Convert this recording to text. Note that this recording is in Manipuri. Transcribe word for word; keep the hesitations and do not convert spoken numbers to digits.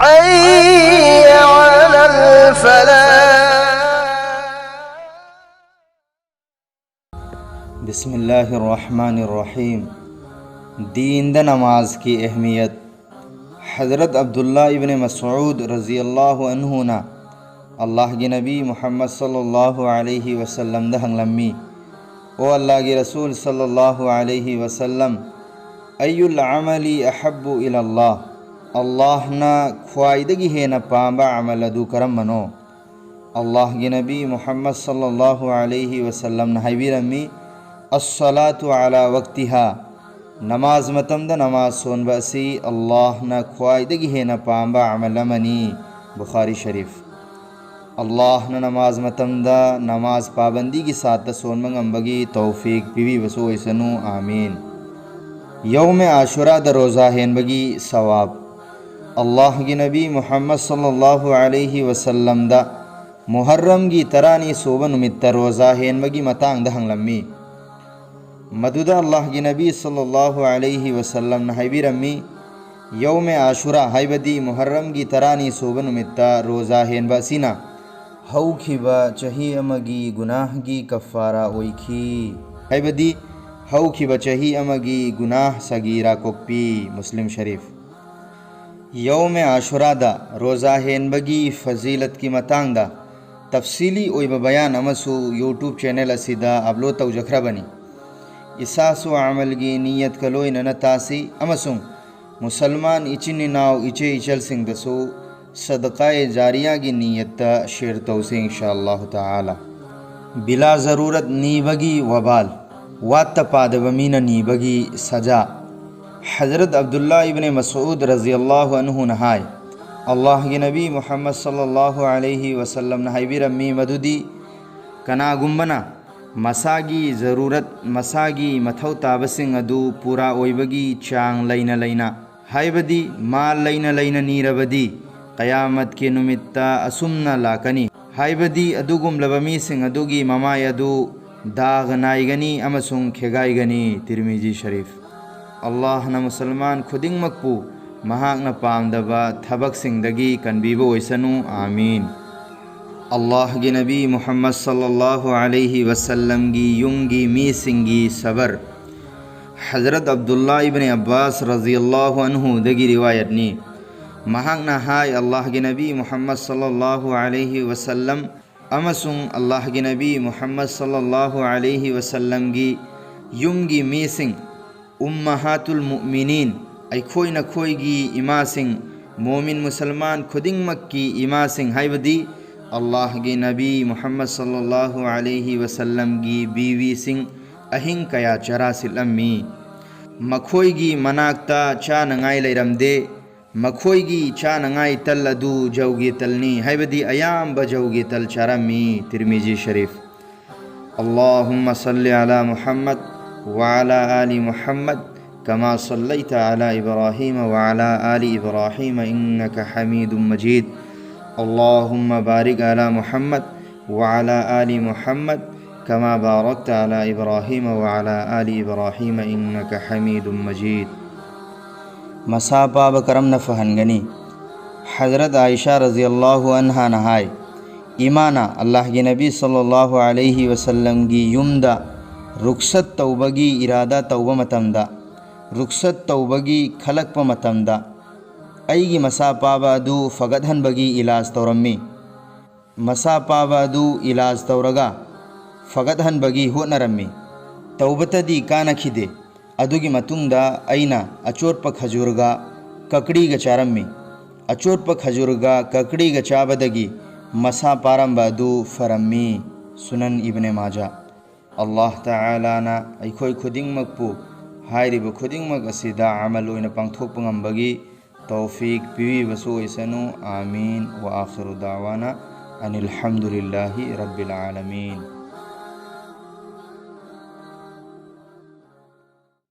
حي على الفلاح. بسم الله الرحمن الرحيم. دين ದ ನಮಾಜ್ ಗೆ ಅಹಮಿಯತ್. ಹಜರತ್ ಅಬ್ದುಲ್ಲಾ ಇಬ್ನೆ ಮಸೂದ್ ರಜಿಯಲ್ಲಾಹು ಅನ್ಹು ನ ಅಲ್ಲಾಹ್ ಗೆ ನಬಿ ಮುಹಮ್ಮದ್ ಸಲ್ಲಲ್ಲಾಹು ಅಲೈಹಿ ವಸಲ್ಲಂ ದ ಹಂಗ್ಲಮ್ಮಿ, ಓ ಅಲ್ಲಾಹ್ ಗೆ ರಸೂಲ್ ಸಲ್ಲಲ್ಲಾಹು ಅಲೈಹಿ ವಸಲ್ಲಂ, ಅಯ್ಯುಲ್ ಅಮಲಿ ಅಹಬ್ಬು ಇಲಲ್ಲಾಹ್, ಅಲ್ಲಾಹ್ ನ ಖ್ವಾಯಿದಗಿ ಹೇನ ಪಾಂಬ ಅಮಲ್ ಅದು ಕರಮ್ಮನೋ? ಅಲ್ಲಾಹ್ ಗೆ ನಬಿ ಮುಹಮ್ಮದ್ ಸಲ್ಲಲ್ಲಾಹು ಅಲೈಹಿ ವಸಲ್ಲಂ ನ ಹೈಬಿರಮ್ಮಿ, ಅಸ್ಸಲಾತು ಅಲಾ ವಕ್ತಿಹಾ, ನಮಾಜ್ ಮತಂದ ನಮಾಜ್ ಸೋನ್ಬ ಅಸಿ ಅಲ್ಲಾಹ್ ನ ಖ್ವಾಯಿದಗಿ ಹೇನ ಪಾಂಬ ಅಮಲ್ ಅಮನಿ. ಬುಖಾರಿ ಶರೀಫ್. ಅಲ್ಲಾಹ್ ನ ನಮಾಜ್ ಮತಂದ ನಮಾಜ್ ಪಾಬಂದಿ ಗೆ ಸಾತ್ತ ಸೋನ್ಮಂಗ್ ಅಂಬಗಿ ತೌಫೀಕ್ ಪಿವಿ ಬಸು ವೈಸನು. ಆಮೀನ್. ಯೌಮೆ ಆಶುರಾ ದ ರೋಜಾ ಹೇನ್ಬಗಿ ಸವಾಬ್. ಅಲ್ಲಾಹ್ ಗೆ ನಬಿ ಮುಹಮ್ಮದ್ ಸಲ್ಲಲ್ಲಾಹು ಅಲೈಹಿ ವಸಲ್ಲಂ ದ ಮುಹರ್ರಂ ಗಿ ತರಾನಿ ಸೋಬ ನುಮಿತ್ತ ರೋಜಾ ಹೇನ್ಬಗಿ ಮತಾಂಗ್ ದ ಹಂಗ್ಲಮ್ಮಿ. ಮದುದ ಅಲ್ಲಾಹ್ ಗೆ ನಬಿ ಸಲ್ಲಲ್ಲಾಹು ಅಲೈಹಿ ವಸಲ್ಲಂ ನ ಹೈಬಿರಮ್ಮಿ, ಯೌಮೆ ಆಶುರಾ ಹೈಬದಿ ಮುಹರ್ರಂ ಗಿ ತರಾನಿ ಸೋಬ ನುಮಿತ್ತ ರೋಜಾ ಹೇನ್ಬ ಸಿನ ಹೌಖಿಬ ಚಹಿ ಅಮಗಿ ಗುನಾಹ್ ಗಿ ಕಫಾರ ಒಯ್ಖಿ. ಹೈಬದಿ ಹೌಖಿಬ ಚಹಿ ಅಮಗಿ ಗುನಾಹ್ ಸಗೀರ ಕೊಪ್ಪಿ. ಮುಸ್ಲಿಂ ಶರೀಫ್. ಯೌಮೆ ಆಶುರಾ ದ ರೋಜಾ ಹೇನ್ಬಗಿ ಫಜೀಲತ್ ಗಿ ಮತಾಂಗ್ the ತಫ್ಸೀಲಿ ಒಯ್ಬ ಬಯಾನ್ ಅಮಸು YouTube channel ಅಸಿದ upload ತೌಜಖ್ರಬನಿ. ಇಸಾಸು Amal ಗಿ ನೀಯತ್ ಕಲೋಯ್ ನನ ತಾಸಿ ಅಮಸುಂ ಮುಸಲ್ಮಾನ್ ಇಚಿನ್ನಿ ನಾವ್ ಇಚೆ ಇಚಲ್ ಸಿಂಗ್ ದಸು ಸದಕಾಯೆ ಜಾರಿಯಾ ಗಿ ನೀಯತ್ತ ಶೇರ್ ತೌಸಿ ಇನ್ಶಾ ಅಲ್ಲಾಹು ತಾಲಾ. ಬಿಲಾ ಜರೂರತ್ ನೀಬಗಿ ವಬಾಲ್, ವಾತ್ತ ಪಾದ ಬಮೀನ ನೀಬಗಿ ಸಜಾ. ಹಜರತ್ ಅಬ್ದುಲ್ಲಾ ಇಬ್ನೆ ಮಸೂದ್ ರಜಿಯಲ್ಲಾಹು ಅನ್ಹು ನಹಾಯ್, ಅಲ್ಲಾಹ್ ಗೆ ನಬಿ ಮುಹಮ್ಮದ್ ಸಲ್ಲಲ್ಲಾಹು ಅಲೈಹಿ ವಸಲ್ಲಂ ನ ಹೈಬಿರಮ್ಮಿ ಮದುದಿ ಕನಾ ಗುಂಬನ ಮಸಾಗಿ ಜರೂರತ್ ಮಸಾಗಿ ಮಥೌ ತಾಬಸಿಂಗ್ ಅದು ಪೂರಾ ಒಯ್ಬಗಿ ಚಾಂಗ್ ಲೈನ ಲೈನ. ꯍꯥꯏꯕꯗꯤ ꯃꯥ ꯂꯩꯅ ꯂꯩꯅ ꯅꯤꯔꯕꯗꯤ ꯀꯌꯥꯃꯠꯀꯤ ꯅꯨꯃꯤꯠꯇ ꯑꯁꯨꯝꯅ ꯂꯥꯛꯀꯅꯤ꯫ ꯍꯥꯏꯕꯗꯤ ꯑꯗꯨꯒꯨꯝꯂꯕ ꯃꯤꯁꯤꯡ ꯑꯗꯨꯒꯤ ꯃꯃꯥꯏ ꯑꯗꯨ ꯗꯥꯒ ꯅꯥꯏꯒꯅꯤ ꯑꯃꯁꯨꯡ ꯈꯦꯒꯥꯏꯒꯅꯤ꯫ ꯇꯤꯔꯃꯤꯖꯤ ꯁꯔꯤꯐ꯫ ꯑꯜꯂꯥꯍꯅ ꯃꯨꯁꯜꯃꯥꯟ ꯈꯨꯗꯤꯡꯃꯛꯄꯨ ꯃꯍꯥꯛꯅ ꯄꯥꯝꯗꯕ ꯊꯕꯛꯁꯤꯡꯗꯒꯤ ꯀꯟꯕꯤꯕ ꯑꯣꯏꯁꯅꯨ꯫ ꯑꯥꯃꯤꯟ꯫ ꯑꯜꯂꯥꯍꯒꯤ ꯅꯕꯤ ꯃꯨꯍꯝꯃꯗ ꯁꯜꯂꯜꯂꯥꯍꯨ ꯑꯂꯩꯍꯤ ꯋꯁꯜꯂꯝꯒꯤ ꯌꯨꯝꯒꯤ ꯃꯤꯁꯤꯡꯒꯤ ꯁꯕꯔ꯫ ꯍꯖꯔꯠ ꯑꯕꯗꯨꯜꯂꯥ ꯏꯕꯅꯦ ꯑꯕꯥꯁ ꯔꯖꯤꯌꯜꯂꯥꯍꯨ ꯑꯟꯍꯨꯗꯒꯤ ꯔꯤꯋꯥꯌꯠꯅꯤ꯫ ꯃꯍꯥꯛꯅ ꯍꯥꯏ, ꯑꯜꯂꯥꯍꯒꯤ ꯅꯕꯤ ꯃꯨꯍꯝꯃꯗ ꯁꯜꯂꯜꯂꯥꯍꯨ ꯑꯂꯩꯍꯤ ꯋꯁꯜꯂꯝ ꯑꯃꯁꯨꯡ ꯑꯜꯂꯥꯍꯒꯤ ꯅꯕꯤ ꯃꯨꯍꯝꯃꯗ ꯁꯜꯂꯜꯂꯥꯍꯨ ꯑꯂꯩꯍꯤ ꯋꯁꯜꯂꯝꯒꯤ ꯌꯨꯝꯒꯤ ꯃꯤꯁꯤꯡ, ꯎꯝꯃꯍꯥꯇꯨꯜ ꯃꯨꯑꯃꯤꯅꯤꯟ, ꯑꯩꯈꯣꯏ ꯅꯈꯣꯏꯒꯤ ꯏꯃꯥꯁꯤꯡ, ꯃꯣꯃꯤꯟ ꯃꯨꯁꯜꯃꯥꯟ ꯈꯨꯗꯤꯡꯃꯛꯀꯤ ꯏꯃꯥꯁꯤꯡ, ꯍꯥꯏꯕꯗꯤ ꯑꯜꯂꯥꯍꯒꯤ ꯅꯕꯤ ꯃꯨꯍꯝꯃꯗ ꯁꯜꯂꯜꯂꯥꯍꯨ ꯑꯂꯩꯍꯤ ꯋꯁꯜꯂꯝꯒꯤ ꯕꯤꯋꯤꯁꯤꯡ, ꯑꯍꯤꯡ ꯀꯌꯥ ꯆꯔꯥ ꯁꯤꯠꯂꯝꯃꯤ꯫ ꯃꯈꯣꯏꯒꯤ ꯃꯅꯥꯛꯇ ꯆꯥꯅꯉꯥꯏ ꯂꯩꯔꯝꯗꯦ꯫ ꯃꯈꯣꯏꯒꯤ ꯆꯥꯅꯉꯥꯏ ꯇꯜ ꯑꯗꯨ ꯖꯧꯒꯤ ꯇꯜꯅꯤ, ꯍꯥꯏꯕꯗꯤ ꯑꯌꯥꯝꯕ ꯖꯧꯒꯤ ꯇꯜ ꯆꯥꯔꯝꯃꯤ꯫ ꯇꯤꯔꯃꯤꯖꯤ ꯁꯔꯤꯐ꯫ اللهم صل على محمد وعلى آل محمد كما صليت على إبراهيم وعلى آل إبراهيم إنك حميد مجيد. اللهم بارك على محمد وعلى آل محمد كما باركت على إبراهيم وعلى آل إبراهيم إنك حميد مجيد. ꯃꯁꯥ ꯄꯥꯕ ꯀꯔꯝꯅ ꯐꯍꯟꯒꯅꯤ? ꯍꯖꯔꯠ ꯑꯥꯏꯁꯥ ꯔꯖꯤꯌꯜꯂꯥꯍꯨ ꯑꯟꯍꯥꯅ ꯍꯥꯏ, ꯏꯃꯥꯅ ꯑꯜꯂꯥꯍꯒꯤ ꯅꯕꯤ ꯁꯜꯂꯜꯂꯥꯍꯨ ꯑꯂꯩꯍꯤ ꯋꯁꯜꯂꯝꯒꯤ ꯌꯨꯝꯗ ꯔꯨꯛꯁꯠ ꯇꯧꯕꯒꯤ ꯏꯔꯥꯗꯥ ꯇꯧꯕ ꯃꯇꯝꯗ, ꯔꯨꯛꯁꯠ ꯇꯧꯕꯒꯤ ꯈꯜꯂꯛꯄ ꯃꯇꯝꯗ, ꯑꯩꯒꯤ ꯃꯁꯥ ꯄꯥꯕ ꯑꯗꯨ ꯐꯒꯠꯍꯟꯕꯒꯤ ꯏꯂꯥꯖ ꯇꯧꯔꯝꯃꯤ꯫ ꯃꯁꯥ ꯄꯥꯕ ꯑꯗꯨ ꯏꯂꯥꯖ ꯇꯧꯔꯒ ꯐꯒꯠꯍꯟꯕꯒꯤ ꯍꯣꯠꯅꯔꯝꯃꯤ꯫ ꯇꯧꯕꯇꯗꯤ ꯀꯥꯟꯅꯈꯤꯗꯦ꯫ ꯑꯗꯨꯒꯤ ꯃꯇꯨꯡꯗ ꯑꯩꯅ ꯑꯆꯣꯠꯄ ꯈꯖꯨꯔꯒ ꯀꯀ꯭ꯔꯤꯒ ꯆꯥꯔꯝꯃꯤ꯫ ꯑꯆꯣꯠꯄ ꯈꯖꯨꯔꯒ ꯀꯀ꯭ꯔꯤꯒ ꯆꯥꯕꯗꯒꯤ ꯃꯁꯥ ꯄꯥꯔꯝꯕ ꯑꯗꯨ ꯐꯔꯝꯃꯤ꯫ ꯁꯨꯅꯟ ꯏꯕꯅꯦ ꯃꯥꯖꯥ꯫ ꯑꯜꯂꯥꯍ ꯇꯥꯂꯥꯅ ꯑꯩꯈꯣꯏ ꯈꯨꯗꯤꯡꯃꯛꯄꯨ ꯍꯥꯏꯔꯤꯕ ꯈꯨꯗꯤꯡꯃꯛ ꯑꯁꯤꯗ ꯑꯃꯜ ꯑꯣꯏꯅ ꯄꯥꯡꯊꯣꯛꯄ ꯉꯝꯕꯒꯤ ꯇꯧꯐꯤꯛ ꯄꯤꯕꯤꯕꯁꯨ ꯑꯣꯏꯁꯅꯨ꯫ ꯑꯥꯃꯤꯟ꯫ ꯋꯥ ꯑꯥꯈꯤꯔꯨ ꯗꯥꯋꯥꯅ ꯑꯅꯤꯜ ꯍꯝꯗꯨꯂꯤꯜꯂꯥꯍꯤ ꯔꯕꯤꯜ ꯑꯥꯂꯃꯤꯟ꯫